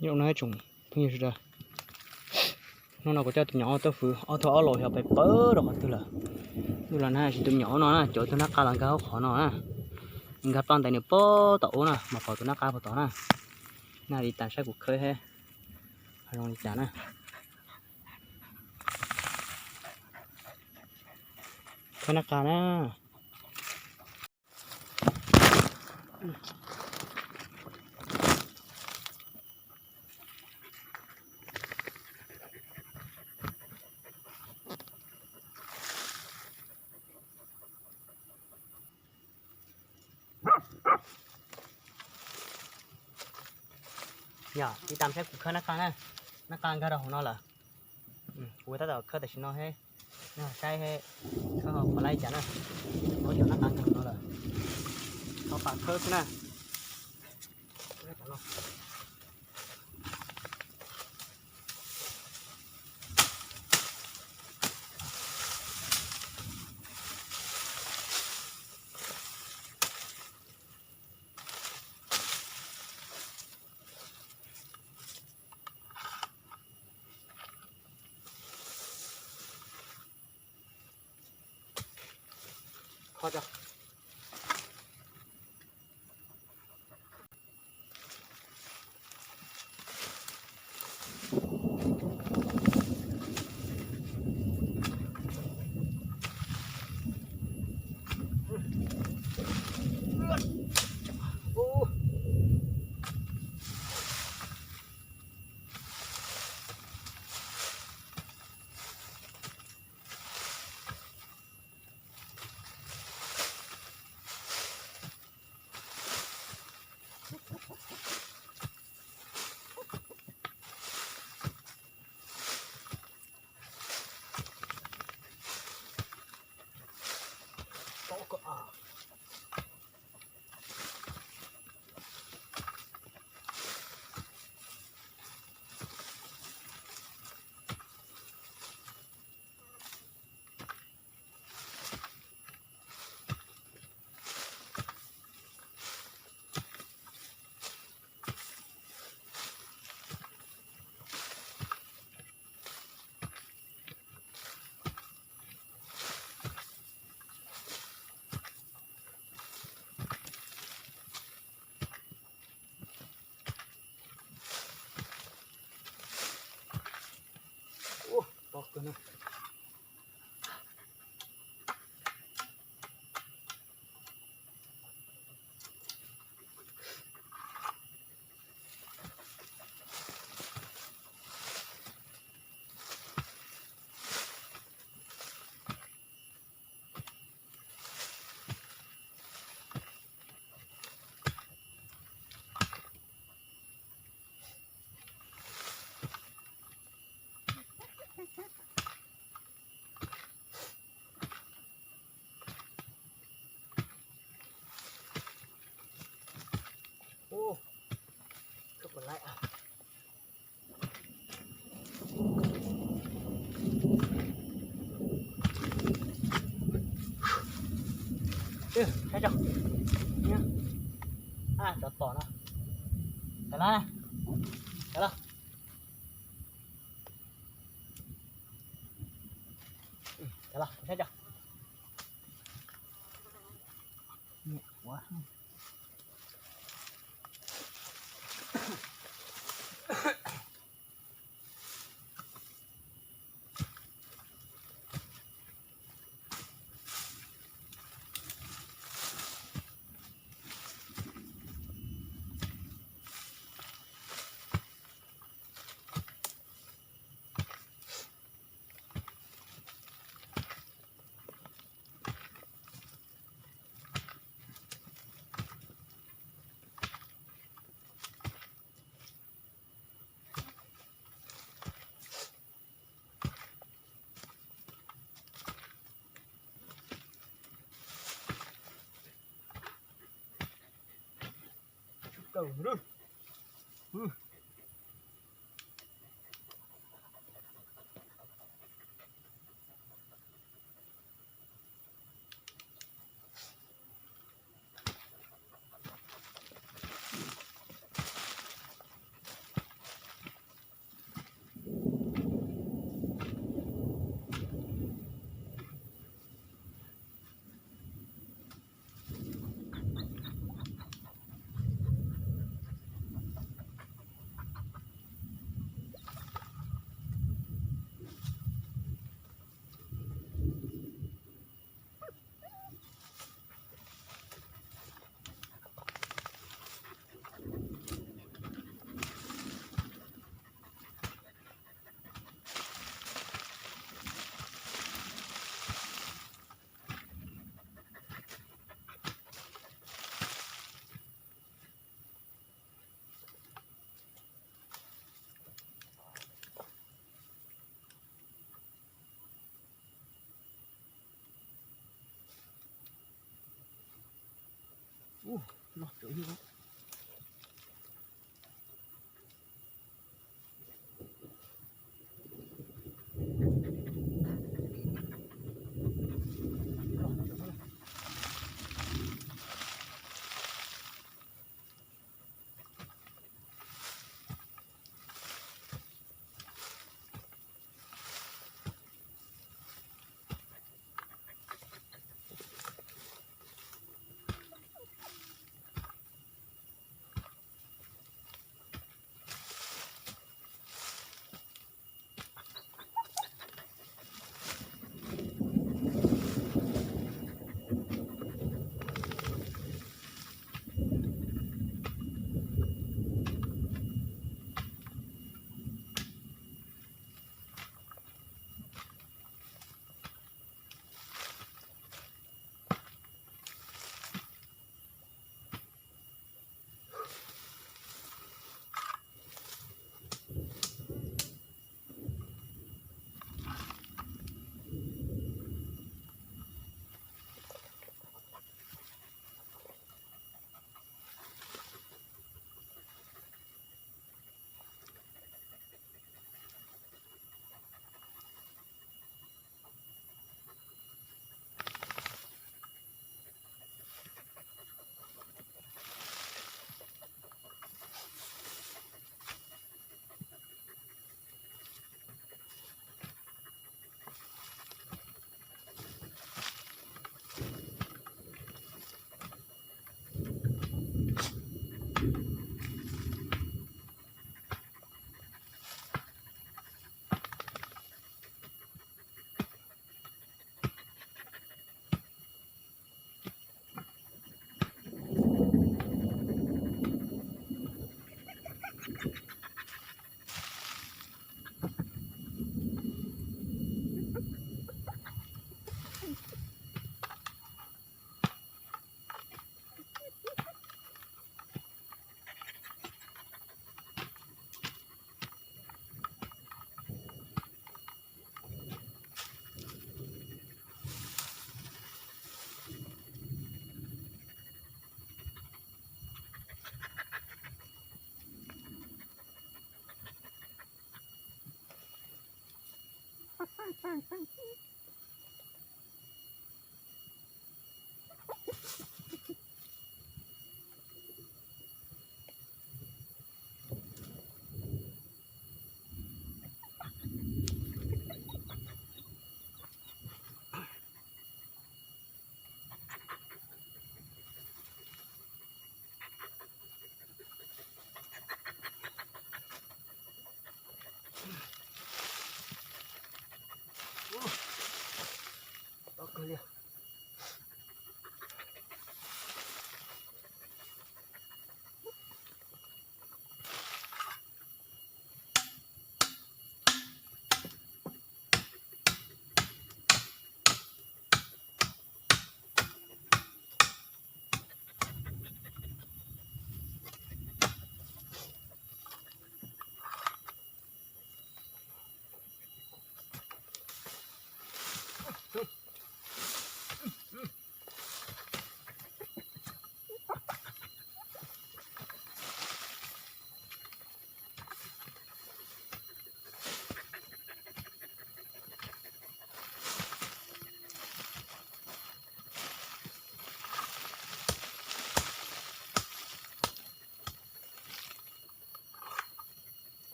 Nyob zoo na tsoom phooj ywg sawv daws, hnub no kuv coj tus me nyuam tuaj fwv ob tug ob laus xyov pais pawg rau qhov twg lawm. Ntuj los nag, tus me nyuam no na, cov tug nab qa los nkag hauv qhov no na, nkag ploj ntais nws puag tom ub na, mas pom tus nab qa puag tod na. Nag li tas saib kuv khawb seb ho zoo li cas na. Khawb nab qa na. Yog, tiv tam saib kuv khawb nab qa na, nab qa nkag rau hauv no lawm. Kuv tab tom khawb tam sim no he, nej saib he, khawb ho puas laib cas na. Ob cov nab qa nkag hauv no lawm, thov pam khawb xwb na. Saib tso, cov tom no, cov no, cov no, cov no saib tso. Ub, loj kawg li.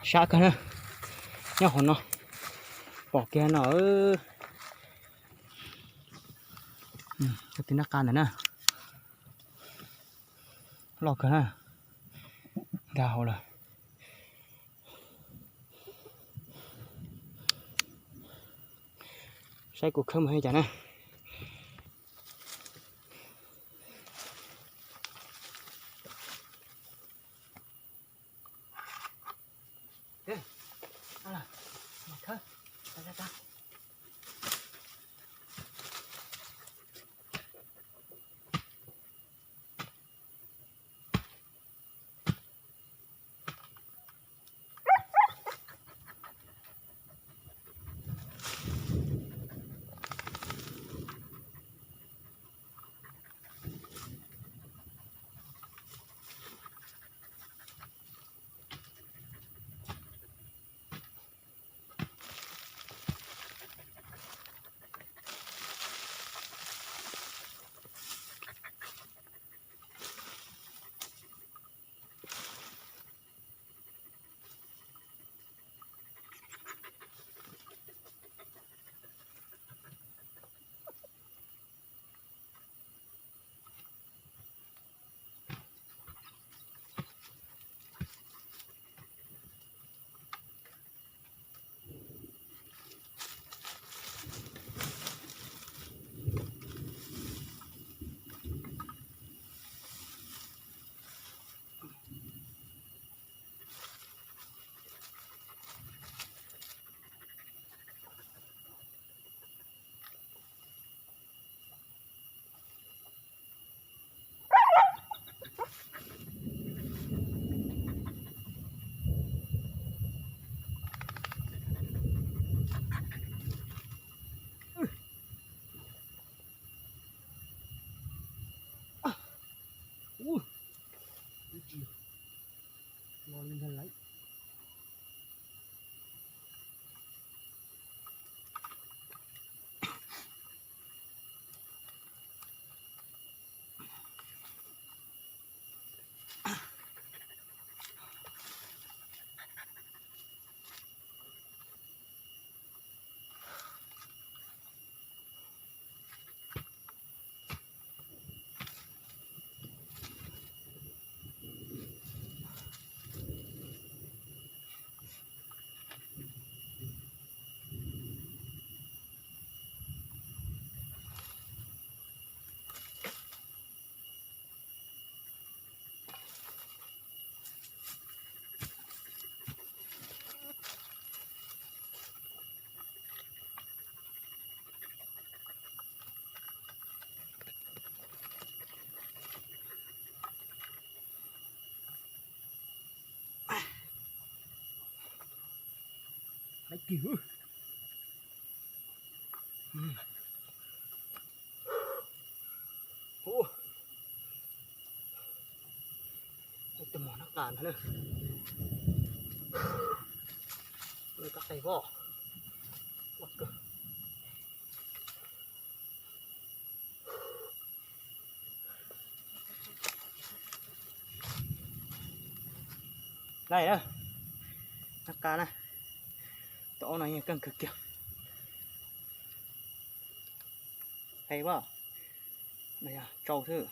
Sab kawg na, nyob hauv no, pom kiag no. Tus nab qa ntawm na, loj kawg na, nkag hauv lawm. Saib kuv khawb mus li cas na. Tus mos nab qa ntag na. Kab qe voj. Laj na, nab qa na, tus aub no yeej keej kawg kiag. Qe voj, tsau xwb.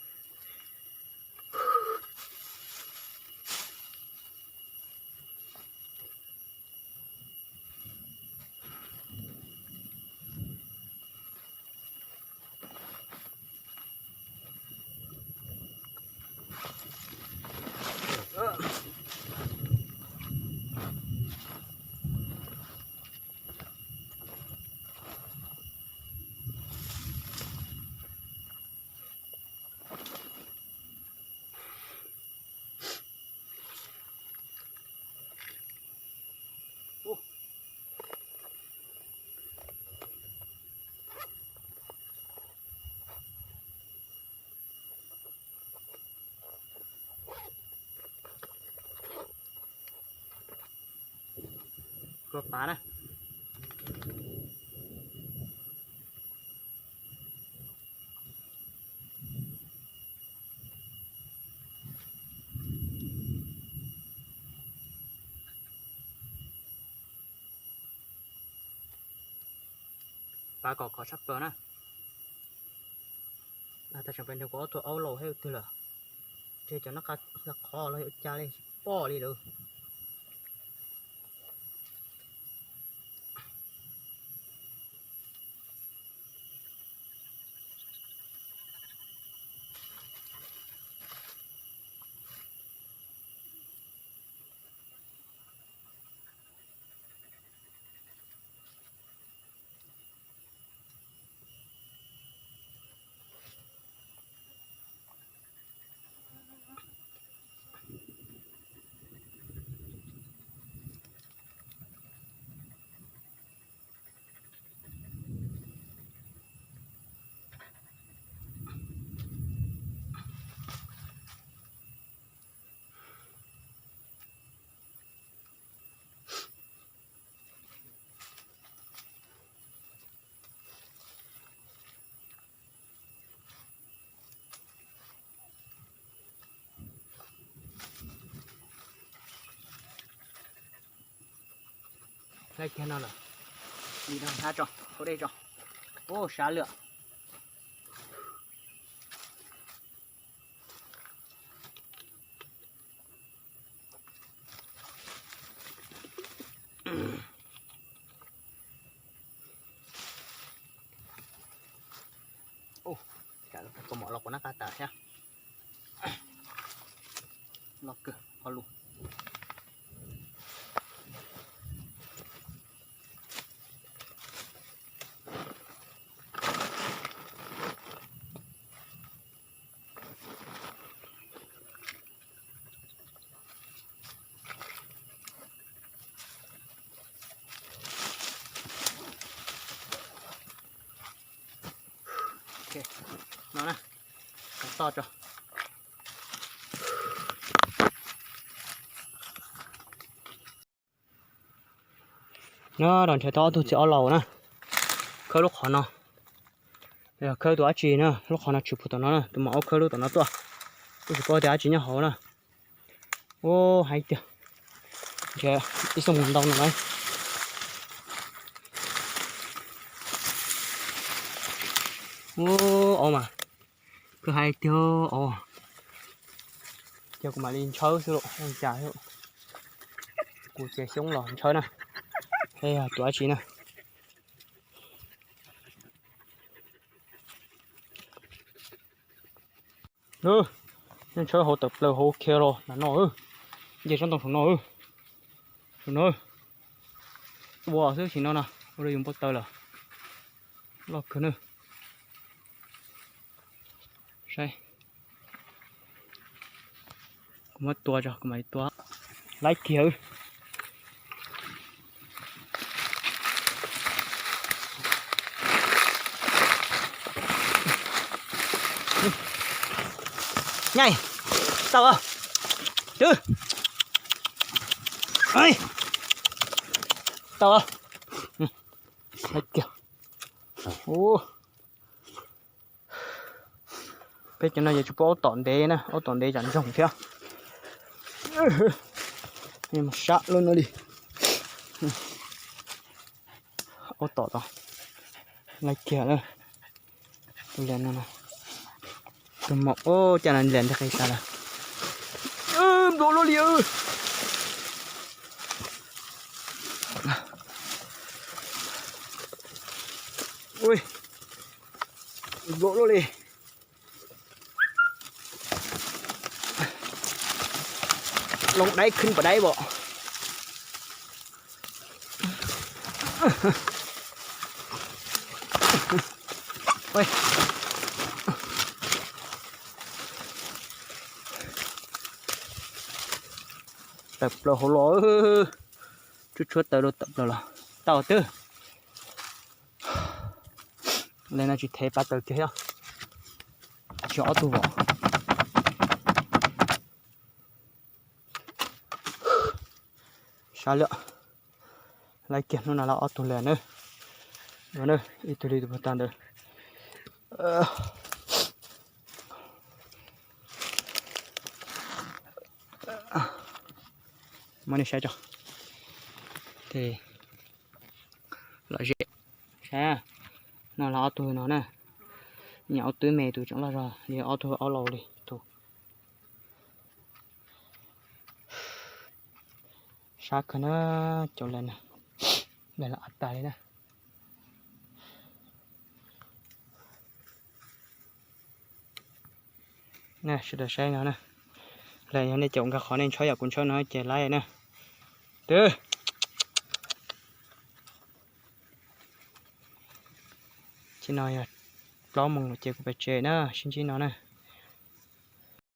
Kua pav na. Pab kom khov tshaj plaws na. Tag tseem pem nrog kuv ob tug aub laus thiab twg lawm. Ntshe cov nab qa yog qhov los yog ua cas li, tsis pom li lawm. Laij kiag no lawm. Dim no hab tso, haus dej tso. Ub, sab lawm. Ub, kaus mom los kuv nab qa tas thiab. Loj kawg ho lus. No na, toj tso. No los nrhiav tau ob tug txiv aub laus na, khawb lub qhov no. Yog khawb tus dab tsi na, lub qhov no tshwm puag tom no na, tus maum aub khawb lub tom no tuaj. Kuj tsis paub tias dab tsi nyob hauv na. Ub, hais tiag, nrhiav ib xuab moos ntau no na. Ub, aub mas, kuj hais tiag aub. Ces kuv mam li ntshawb xwb los ua cas, kuv txiav xyoob los ntshawb na, es yog tus dab tsi na. Nej ntshawb hauv tawm plaws hauv kiag los nram no, nce tsob ntoo saum no, saum no. Ua xwb sim no na, ua rau yus npau taws lawm. Loj kawg na. Saib, kuv muab tua tso, kuv mam li tua. Laib kiag. Nyaj, tau os. Tau os. Laib kiag. Peb cov no yuav tsum pub aub tom ntev na, aub tom ntev tsam ntsoog thiab. Sab lub no li. Aub tom tod. Laib kiag na. Tus liam no, tus maum, cas no liam ntawd qis tas lawm. Nplua luaj li. Ui, nplua luaj li. Loo daib khwb pas daib pom. Tawm plaws hauv los, tshuab tshuab taw rau tawm plaws los tau twb. Li no tsis thev pab taws kiag thiab. Tsis ob tug vauv. Sab lawm. Laib kiag hnub no los ob tug lawm na. Ib tug li tus puag ta ntawd. Muab nej saib tso. Lom zem. Saib, No los ob tug no na, nyuam aub twb me tus tseem loj zog li ob tug aub laus li tus. Sab kawg na, cov lawv no, lawv los av tas li na. Sawv daws saib no na, lawv yog nej caum nkag qhov nej ntshawb yam kuv ntshawb no ces laib na. Twb tsis no yog plaub moos lawm ces kuv pais tsev na, sib ntsib no na.